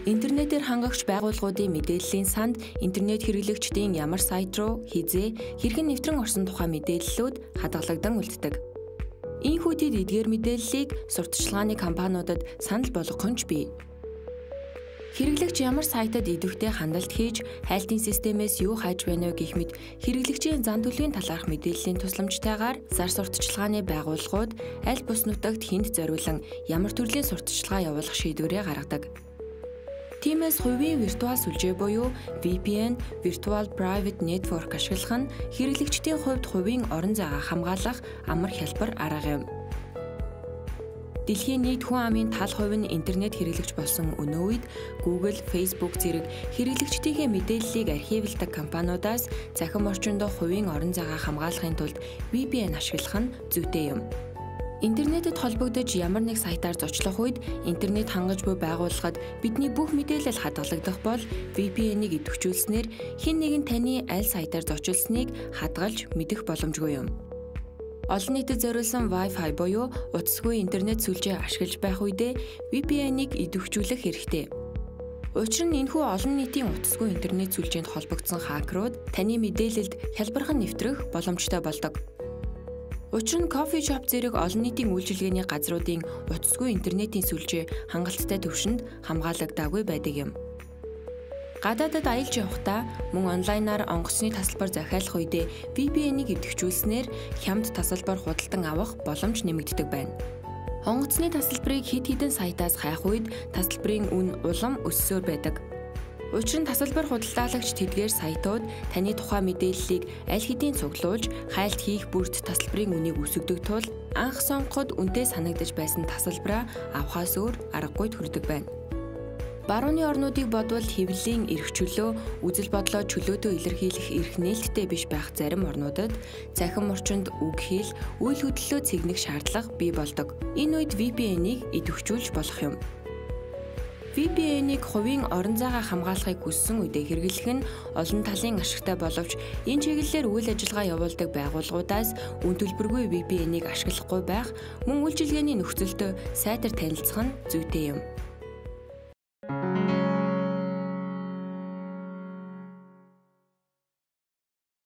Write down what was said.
Интернетээр хангагч байгууллагуудын мэдээллийн санд интернет хэрэглэгчдийн ямар сайт руу хэзээ хэрхэн нэвтрэн орсон тухай мэдээллүүд хадгалагдан үлддэг. Ийхүү тэд эдгээр мэдээллийг сурталчилгааны компаниудад санал болгох нь ч бий. Хэрэглэгч ямар сайтад идэвхтэй хандалт хийж, хайлтын системээс юу хайж байна вэ гэх мэт хэрэглэгчийн зан төлөвийн талаарх мэдээллийн тусламжтайгаар зар сурталчилгааны байгууллагууд аль бус нутагт хэнд зориулан ямар төрлийн сурталчилгаа явуулах шийдвэрээ гаргадаг. Тиймээс хувийн виртуал сүлжээ буюу VPN (Virtual Private Network) ашиглах нь хэрэглэгчдийн хувьд хувийн орон зайгаа хамгаалах амар хялбар арга юм. Дэлхийн нийт хүн амын тал хувь нь интернет хэрэглэгч болсон өнөө үед Google, Facebook зэрэг хэрэглэгчдийнхээ мэдээллийг архивлдаг компаниудаас цахим орчиндөө хувийн орон зайгаа хамгаалахын тулд VPN ашиглах нь зүйтэй юм. Интернетэд холбогдож ямар нэг сайтаар зочлох үед интернет хангаж буй байгууллагад бидний бүх мэдээлэл хадгалагдах бол VPN-ийг идэвхжүүлснээр хэн нэгэн таны аль сайтаар зочилсныг хадгалж мэдэх боломжгүй юм. Олон нийтэд зориулсан Wi-Fi буюу утасгүй интернет сүлжээ ашиглаж байх үедээ VPN-ийг идэвхжүүлэх хэрэгтэй. Учир нь энэхүү олон нийтийн утасгүй интернет сүлжээнд холбогдсон хакерууд таны мэдээлэлд хялбархан нэвтрэх боломжтой болдог. Учир нь кофе шоп зэрэг олон нийтийн үйлчилгээний газруудын утасгүй интернетийн сүлжээ хангалттай түвшинд хамгаалагдаагүй байдаг юм. Гадаадад аялж явахдаа мөн онлайнаар онгоцны тасалбар захиалах үедээ VPN-ийг идэвхжүүлснээр хямд тасалбар худалдан авах боломж нэмэгддэг байна. Онгоцны тасалбарыг хэд хэдэн сайтаас хайх үед тасалбарын үн улам өссөөр байдаг. Учир нь тасалбар худалдаалагч тэдгээр сайтууд таны тухай мэдээллийг аль хэдийн цуглуулж хайлт хийх бүрт тасалбарын үнийг өсгөдөг тул анх сонгоход үнэтэй санагдаж байсан тасалбараа авахаас өөр аргагүй төрдөг байна. Барууны орнуудыг бодвол хэвлэлийн эрх чөлөө, үзэл бодлоо чөлөөтэй илэрхийлэх эрх нээлттэй биш байх зарим орнуудад цахим орчинд үг хэл, үйл хөдлөлөө цэгнэх шаардлага бий болдог. Энэ үед VPN-ийг идэвхжүүлж болох юм. VPN-ийг хувийн орон зайгаа хамгаалахыг хүссэн үедээ хэрэглэх нь олон талын ашигтай боловч энэ чиглэлээр үйл ажиллагаа явуулдаг байгууллагуудаас үн төлбөргүй VPN-ийг ашиглахгүй байх мөн үйлчилгээний нөхцөлтөө сайтар танилцах нь зүйтэй юм.